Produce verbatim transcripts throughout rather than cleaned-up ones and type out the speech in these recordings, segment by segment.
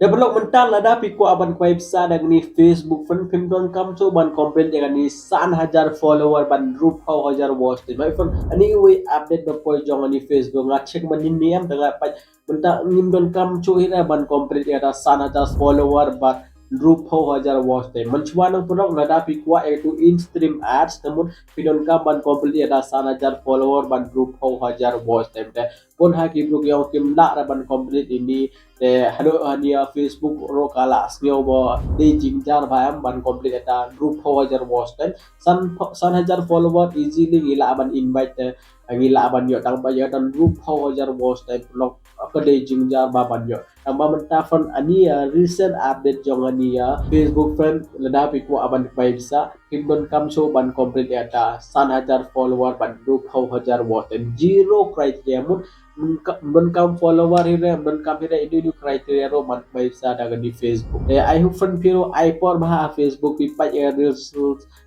Te paralok mynta lada phi kwah ban kmai pisa da kani Facebook friend, phim donkam shuh ban complete ïa kani san hajar follower bad hynriewphew hajar watch time. Bad friend, ani wei update ba poi jong kani Facebook nga check mynnin ne em, te nga peit mynta ngim donkam shuh hi re ban complete ïa kata san hajar follower bad hynriewphew hajar watch time. Mynshuwa nang paralok lada phi kwah ïa katu in-stream ads, te mut phi donkam ban complete ïa kata san hajar follower bad hynriewphew hajar watch time. Te bun ha ki briew ki ong kim lah re ban complete ïa ini, te haduh hangne Facebook ruh ka la sngew ba dei jingjar bha em ban complete ïa kata hynriewphew hajar watch time. San, san hajar follower easily ngi lah ban invite, te ngi lah ban ïoh, tang ba ïa kata hynriewphew hajar watch time paralok ka dei jingjar bha ban ïoh. Tang ba mynta friend, ani ïa recent update jong ani ïa Facebook friend, lada phi kwah ban kmai pisa, phim donkam shuh ban complete ïa kata san hajar follower bad hynriewphew hajar watch time. Zero criteria, mut mynka-, myndonkam follower hi re, myndonkam hi re, inu inu criteria ruh ban kmai pisa da kani Facebook. Eh, I hope friend phi ruh ai por bha ha Facebook, phi peit ïa reels,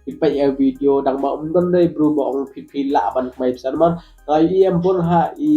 phi peit ïa video, tang ba ym don re briew ba ong phi phi lah ban kmai pisa. Namar nga ïohi em bun ha i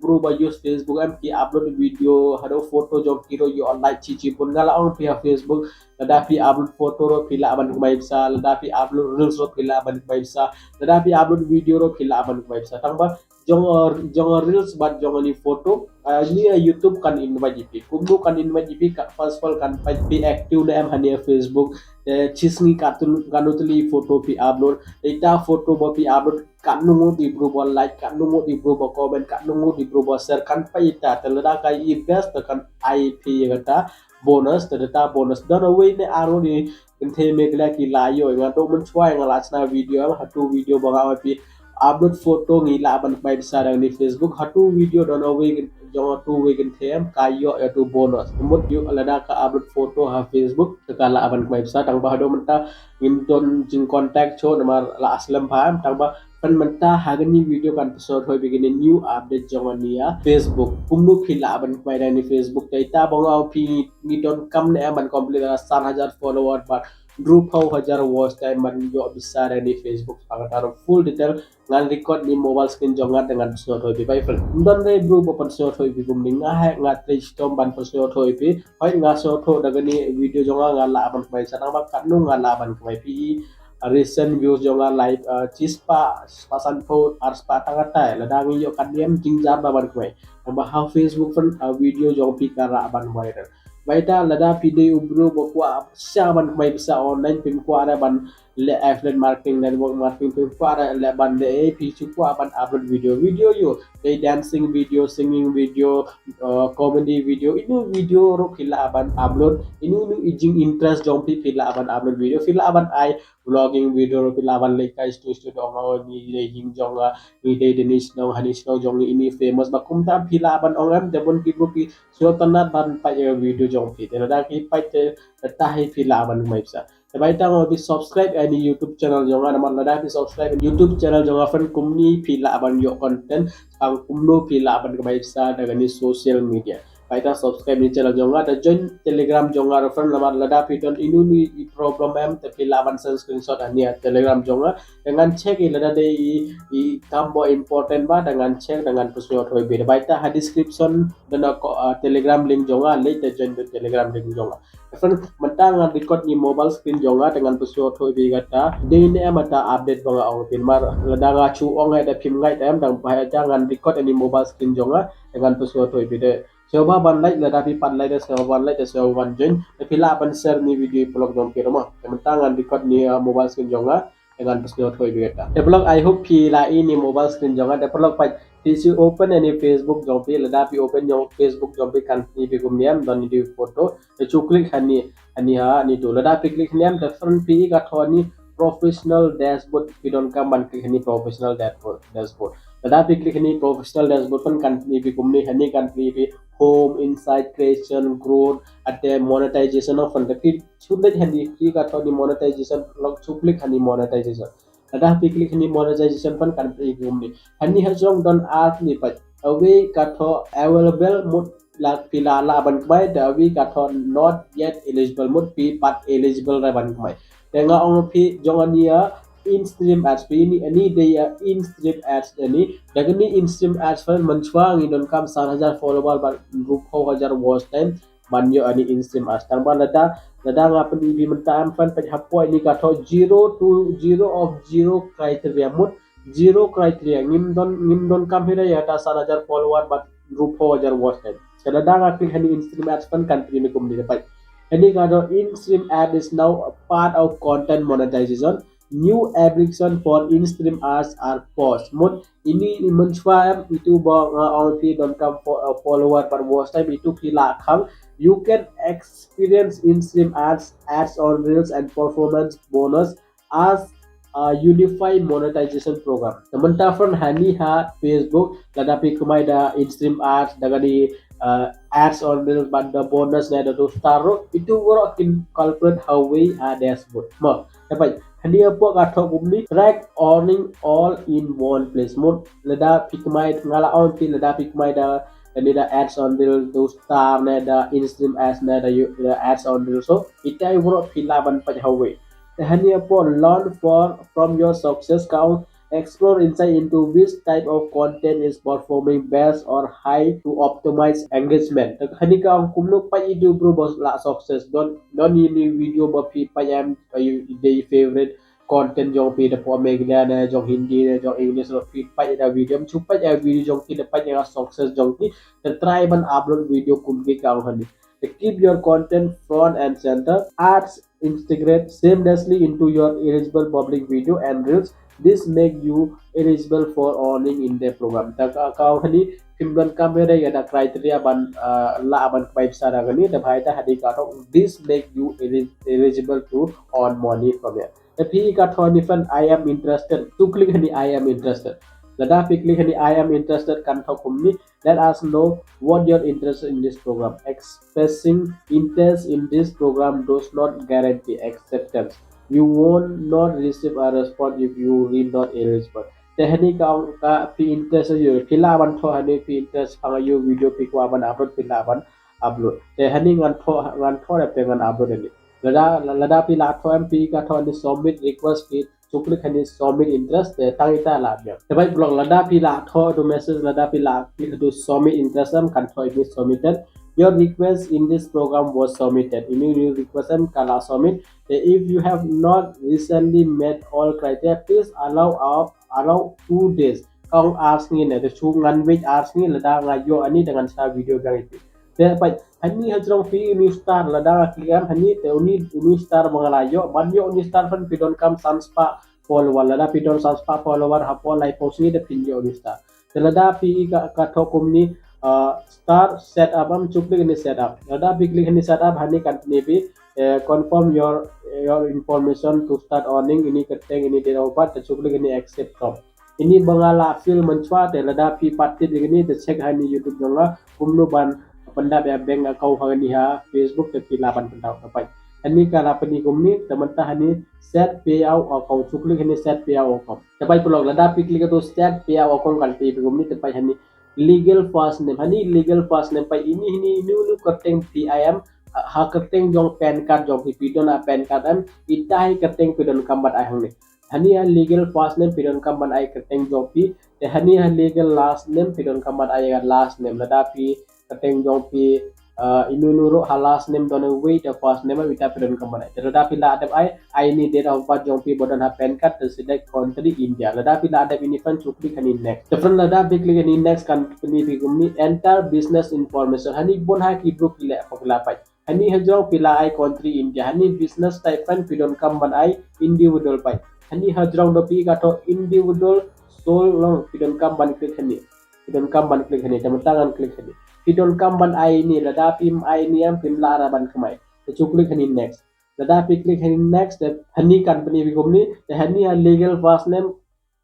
briew ba use Facebook em ki upload video, haduh photo jong ki ruh ïoh like chi chi bun. Nga la ong phi ha Facebook, lada phi upload photo ruh phi lah ban kmai pisa, lada phi upload reels ruh phi lah ban kmai pisa, lada phi upload video ruh phi lah ban kmai pisa. Tang ba jong, jong reels bad jong ani photo, ah, ni, ah, YouTube kan invite ïa phi. Kumno kan invite ïa phi? Ka, first of all, kan peit phi active ne em hangne ha Facebook. Te shi sngi katno, katno tylli photo phi upload. Te ita photo ba phi upload, katno ngut i briew ba like, katno ngut i briew ba comment, katno ngut i briew ba share, kan peit ita. Te lada ka i best te kan ai phi ïa kata bonus, te kata bonus don awei ne aro ni kynthei Meghalaya ki la ïoh. Nga duh mynshuwa nga la shna video em, hatu video ba nga ong phi upload photo ngi lah ban kmai pisa da kani Facebook, hatu video don awei jong hatu wei kynthei em ka ïoh ïa tu bonus. Mut ïoh lada ka upload photo ha Facebook te ka lah ban kmai pisa. Tang ba haduh mynta ngim don jingcontact shuh namar la slem bha em. Tang ba friend mynta ha kani video ngan pynsngew thoi phi kani new update jong ani ïa Facebook. Kumno phi lah ban kmai da kani Facebook. Te ita ba nga ong phi ngi donkam ne em ban complete da san hajar follower bad hynriewphew hajar watch time ban ïoh pisa da kani Facebook. Sa kata ruh full detail ngan record ni mobile screen jong nga te ngan pynsngew thoi phi, bye friend. Ym don re briew ba pynsngew thoi phi kumne, nga heh nga trei shitom ban pynsngew thoi phi. Hooid nga sngew thoi da kani video jong nga, nga lah ban kmai pisa, tang ba katno nga lah ban kmai phi i recent views jong nga live, uh, shispah, shispah sanphew, arspah tang katai. Lada ngi ïoh katne em jingjar bha ban kmai. Tang ba ha Facebook friend, uh, video jong phi ka lah ban viral. Bad ita lada phi dei u briew ba kwah sha ban kmai pisa online, phim kwah re ban leh affiliate marketing, network marketing, phim kwah re leh ban leh, eh, phi shu kwah ban upload video, video ïoh, dei dancing video, singing video, uh, comedy video, inu video ruh phi lah ban upload, inu inu i jing interest jong phi phi lah ban upload video, phi lah ban ai vlogging video ruh phi lah ban leh kai stu stu dong, oh, ni dei jing jong nga, ni dei dei ni shnong, hani shnong jong ngi ini famous ba kumta phi lah ban ong em, te bun ki briew ki shu tynnat ban peit ïa video jong phi. Te lada ki peit te, te tahi phi lah ban kmai pisa. Te bad ita nga ong phi subscribe ïa ini YouTube channel jong nga, namar lada phi subscribe YouTube channel jong nga friend kumne phi lah ban ïoh content, tang kumno phi lah ban kmai pisa da kani social media. Bad ita subscribe ini channel jong nga, te join Telegram jong nga ruh friend, namar lada phi don inu inu i problem em te phi lah ban send screenshot hangne ha Telegram jong nga. Te ngan check i lada dei i, i kam ba important bha, te ngan check, te ngan pynsngew thoi phi. Te bad ita ha description don ka, uh, Telegram link jong nga, leit te join da Telegram link jong nga. Friend, mynta ngan record ni mobile screen jong nga, te ngan pynsngew thoi phi kata. Dei ne em kata update ba nga ong phi, namar lada nga shu ong ïa da phim ngeit em, tang ba ïa ngan record ni mobile screen jong nga, te ngan pynsngew thoi phi. Te sngewbha ban like, lada phi pat like, te sngewbha ban like, te sngewbha ban join. Te phi lah ban share ni video paralok jong phi ruh mo. Te mynta ngan record ni, uh, mobile screen jong nga, te ngan pynsngew thoi phi kata. Te paralok, I hope phi la i ni mobile screen jong nga. Te paralok, pat phi shu open ïa ni Facebook jong phi, lada phi open ïa Facebook jong phi kan pyni phi kumne em, don ni photo. Te shu click hani, hani ha, ni tu. Lada phi click hani em, te friend phi i ka thoh ni professional dashboard, phi donkam ban click hani professional dashboard, dashboard. Lada phi click hani professional dashboard friend kan pyni phi kumne, hani kan pyni phi home, insight, creation, growth, ate monetization of friend. Te phi shu leit hani, phi ka thoh ni monetization, lok shu click hani monetization. Lada phi click hani monetization friend kan pyni phi kumne. Hani ha jong don ar tylli pat. Awei ka thoh available mut la phi la lah ban kmai, te awei ka thoh not yet eligible mut phi pat eligible re ban kmai. Te nga ong phi jong ani ïa in-stream ads, phi ini, ini dei ïa in-stream ads ini. Da kani in-stream ads friend mynshuwa ngi donkam san hajar follower bad hynriewphew hajar watch time. ban ïoh ani in-stream ads. Tang ba lada, lada nga pyni phi mynta em, peit hapoh ini ka thoh zero to zero of zero criteria mut. Zero criteria, ngim don, ngim donkam hi re ïa kata san hajar follower bad ruh phew hajar watch time. Te lada nga click hani in-stream ads peit kan pyni kumne, peit. Hani ka thoh in-stream ad is now a part of content monetization. New application for in-stream ads are paused. Mut ini mynshwa em, itu ba nga ong phi donkam fo-, uh, follower bad watch time, itu phi lah khang. You can experience in-stream ads, ads on reels and performance bonus as a unified monetization program. Te mynta friend, hani ha Facebook, lada phi kmai da in-stream ads, da kani, uh, ads on reels bad da bonus ne da tu star ruh, itu baroh kin culprit ha wei ha dashboard. Mo, dapat hani hapoh ka thoh kumne, track earning all in one place. Mut lada phi kmai, nga la ong phi lada phi kmai da, da ni da ads on reels, tu star ne da in-stream ads ne da yu-, da ads on reels. So ita i baroh phi lah ban peit ha wei. Te hani hapoh learn for, from your success, ka ong explore insight into which type of content is performing best or high to optimize engagement. Te hani ka ong kumno peit ïa itu bro ba la success. Don, don ini video ba phi peit em, ïa u dei favorite content jong phi, da poi Meghalaya ne, jong Hindi ne, jong English ruh, phi peit ïa video, em, shu peit ïa video jong phi, da peit ïa success jong phi, te try ban upload video kum ki, ka ong hani. Te keep your content front and center. Ads integrate seamlessly into your eligible public video and reels. This make you eligible for earning in the program. Te ka, ka ong hani, phim donkam hi re ïa da criteria ban, uh, lah ban kmai pisa da kani, te bha ita hani ka thoh, this make you eli-, eligible to earn money from here. Te phi ka thoh hani friend, I am interested. To click hani I am interested. Lada phi click hani I am interested kan thoh kumne, let us know what you're interested in this program. Expressing interest in this program does not guarantee acceptance. You won't not receive a response if you are not eligible. Te hani ka ong ka phi interest ïa u, phi lah ban thoh hani phi interest pang ïa u video phi kwah ban upload, phi lah ban upload. Te hani ngan thoh, ngan thoh da phi ngan upload hani. Lada, lada phi lah thoh em, phi ka thoh hani submit request, phi shu click hani submit interest, te tang ita lah biang. Te peit paralok, lada phi lah thoh tu message, lada phi lah click tu submit interest em, kan thoh ini submitted. Your request in this program was submitted. Ini new request em ka la submit. Te if you have not recently met all criteria, please allow, uh, allow two days. Ka ong ar sngi ne, te shu ngan wait ar sngi, lada nga ïoh ani te ngan sa video biang ïa phi. Te peit, hani hajrong phi uni u star, lada nga click em hani, te uni, uni u star ba nga la ïoh, ban ïoh uni u star friend phi donkam san spah follower, lada phi don san spah follower hapoh laiphew sngi te phin ïoh uni u star. Te lada phi ka, ka thoh kumne, uh, start setup em, shu click hani setup. Lada phi click hani setup, hani kan pyni phi, eh, confirm your, your information to start earning, ini kyrteng, ini date of birth, te shu click hani accept term. Ini ba nga la fill mynshwa, te lada phi pat tip ïa kane te check ha ini YouTube jong nga kumno ban pyndap ïa bank account ha kane ha Facebook te phi lah ban pyndap. Te peit, hani ka la pyni kumne, te mynta hani set payout account, shu click hani set payout account. Te peit paralok, lada phi click ha tu set payout account kan pyni kumne, te peit hani legal first name, hani legal first name, peit ini, hani ini uni u kyrteng phi ai em, ha kyrteng jong PAN card jong phi, phi don ha PAN card em, ita hi kyrteng phi donkam ban ai hangne. Hani ha legal first name phi donkam ban ai kyrteng jong phi. Te hani ha legal last name phi donkam ban ai last name. Lada phi kyrteng jong phi, uh, ino ino ruh ha last name don uwei, te first name ita phi donkam ban ai. Te lada phi lah dep ai, ai ini date of birth jong phi ba don ha PAN card, te select country India. Lada phi lah dep ini, friend, shu click hani next. Te friend, lada phi click hani next kan pyni phi kumne enter business information. Hani bun ha ki bru ki leh pok la peit. Hani hajrong phi la ai country India. Hani business type, friend, phi donkam ban ai individual, peit. Hani hajrong da phi ka thoh individual sole long, phi donkam ban click hani. Phi donkam ban click hani, te mynta ngan click hani. Phi donkam ban ai ini, lada phim ai ini em phim lah ra ban kmai. Te shu click hani next. Lada phi click hani next, te hani kan pyni phi kumne, te hani ha legal first name,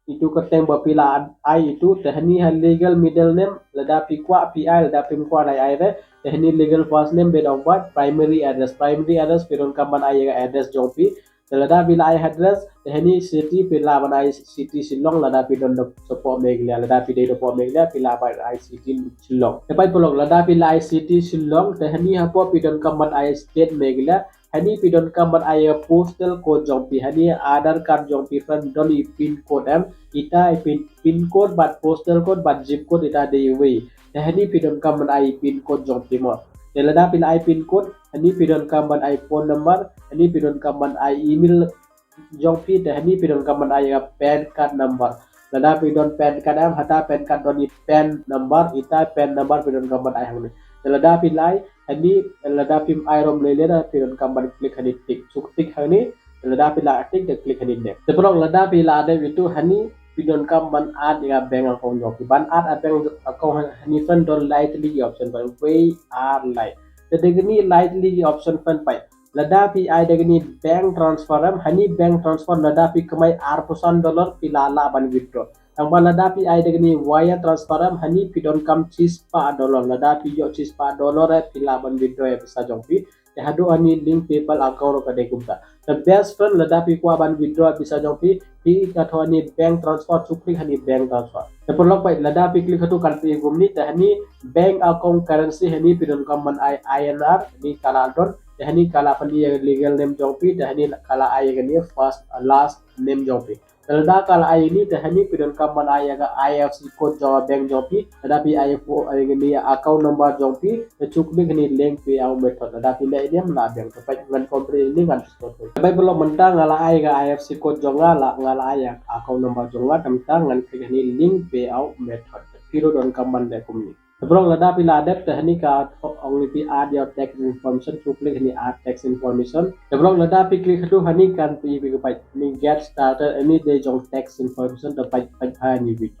itu kyrteng ba phi la ai itu, te hani ha legal middle name, lada phi kwah phi ai, lada phim kwah nai ai re, te hani legal first name, date of birth, primary address, primary address phi donkam ban ai ïa ka address jong phi. Te lada phi la ai address, te hani city phi lah ban ai city Shillong, lada phi don da shapoh Meghalaya, lada phi dei da shapoh Meghalaya phi lah ban ai city Shillong. Te peit paralok, lada phi la ai city Shillong, te hani hapoh phi donkam ban ai state Meghalaya. Hani phi donkam ban ai postal code jong phi. Hani Aadhaar card jong phi, friend, don i pin code em. Ita i pin, pin code bad postal code bad zip code ita dei uwei. Te hani phi donkam ban ai pin code jong phi mo. Te lada phi la ai pin code, hani phi donkam ban ai phone number, hani phi donkam ban ai email jong phi, te hani phi donkam ban ai ïa ka PAN card number. Lada phi don PAN card em, hata PAN card don i PAN number, ita PAN number phi donkam ban ai hangne. Te lada phi la ai, hani lada phim ai rom lei lei, phi donkam ban click hani tick. Suk tick hangne, te lada phi la tick, te click hani next. Te paralok, lada phi la dep ïa utu, hani phi donkam ban add ïa ka bank account jong phi. Ban add ïa ka bank account, hani friend, don lai tylli ki option, ban wei ar lai. Te da kine lai tylli ki option, friend, peit. Lada phi ai da kine bank transfer em, hani bank transfer, lada phi kamai arphew san dollar phi lah lah ban withdraw. Tangba lada phi ai da kine wire transfer em, hani phi donkam shispah dollar. Lada phi ïoh shispah dollar, eh, phi lah ban withdraw ïa pisa jong phi. Te haduh hani link PayPal account ruh ka dei kumta. Te best friend, lada phi kwah ban withdraw pisa jong phi, phi ka thoh hani bank transfer, suk click hani bank transfer. Te paralok, peit, lada phi click hatu kan phi kumne, te hani bank account currency, hani phi donkam ban ai INR, hani ka la don, te hani ka la pyni ïa ka legal name jong phi, te hani ka la ai ïa kane first, uh, last name jong phi. Te lada ka la ai ïa kane, te hani phi donkam ban ai ïa ka IFSC code jong ka bank jong phi, lada phi ai ïa kane ïa account number jong phi, te suk click hani link payout method. Lada phi leh ïa kane, la bank, te peit, ngan complete ïa kane, ngan shu sot. Te peit paralok, mynta nga la ai ïa ka IFSC code jong nga, la, nga la ai ïa ka account number jong nga, te mynta ngan click hani link payout method. Te phi ruh donkam ban leh kumne. Te paralok, lada phi la dep, te hani ka thoh ong ïa phi add your tax information, suk click hani add tax information. Te paralok, lada phi click hatu, hani kan phi, phi ka peit hani get started, hani dei jong tax information, te peit, peit bha hani phi.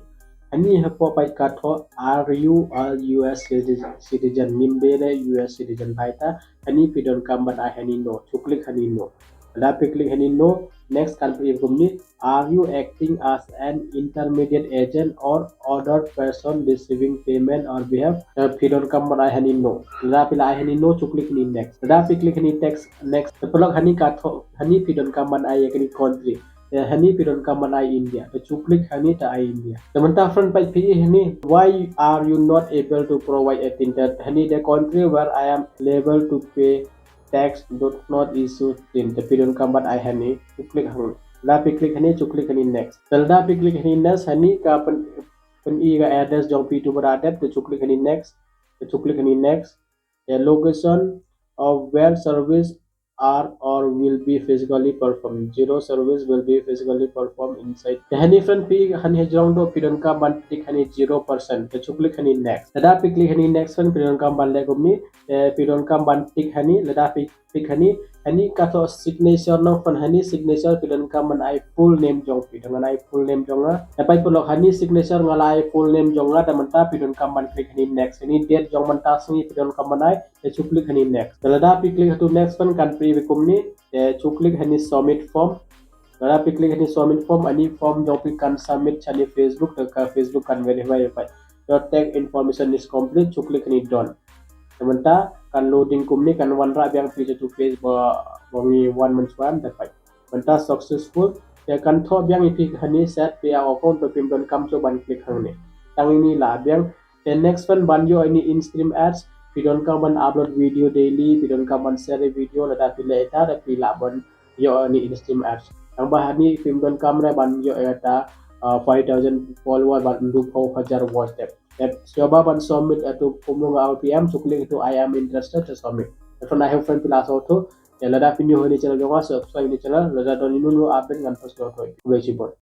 Hani hapoh peit ka thoh, are you a US citizen, citizen, ngim dei leh US citizen, peit ta, hani phi donkam ban ai hani no, suk click hani no. Lada phi click hani no, next kan phi kumne, are you acting as an intermediate agent or other person receiving payment on behalf? Eh, phi donkam ban ai hani no. Lada phi la ai hani no, suk click hani next. Lada phi click hani text next. Te paralok, hani ka thoh, hani phi donkam ban ai ïa kane country. Eh, hani phi donkam ban ai India. Te suk click hani, te ai India. Te mynta, friend, peit phi hani, why are you not able to provide a tin? Te hani, the country where I am liable to pay tax does not issue tin. Te phi donkam ban ai hani, suk click hani. Lada phi click hani, suk click hani next. Te lada phi click hani next, hani ka pyn, pyni ïa ka address jong phi tu ba la dep, te suk click hani next. Te suk click hani next. The location of where service are or will be physically performed. Zero service will be physically performed inside. Te hani, friend, phi hani ha jrong doh, phi donkam ban tick hani zero percent. Te suk click hani next. Lada phi click hani next, friend, phi donkam ban leh kumne. Te phi donkam ban tick hani, lada phi tick hani, hani ka thoh signature noh, friend, hani signature phi donkam ban ai full name jong phi, te ngan ai full name jong nga. Te peit paralok, hani signature nga la ai full name jong nga, te mynta phi donkam ban click hani next. Hani date jong mynta sngi phi donkam ban ai, te suk click hani next. Te lada phi click hatu next, friend, kan phi kumne, te suk click hani submit form. Lada phi click hani submit form, hani form jong phi kan submit shane Facebook, te ka Facebook kan verify ïa phi. Your tax information is complete, suk click hani done. Te mynta kan loading kumne, kan wanrah biang phi sha utu page ba, ba ngi wan mynshuwa, te peit. Mynta successful, te kan thoh biang ïa phi hani set payout account, te phim donkam shuh ban click hangne. Tang ine lah biang. Te next, friend, ban ïoh ine in-stream ads, phi donkam ban upload video daily, phi donkam ban share video, lada phi leh ita, te phi lah ban ïoh ine in-stream ads. Tangba hani phim donkam re ban ïoh ïa kata, uh, five thousand follower bad hynriewphew hajar watch time. Te shuwa ba ban submit ïa utu kumno nga ong ïa phi em, suk click ïa utu I am interested, te submit. Te friend, I hope, friend, phi la sngewthuh. Te lada phi new ha ine i channel jong nga, subscribe ïa ine i channel, lada don ine i new update ngan post shortly. Khublei shibun.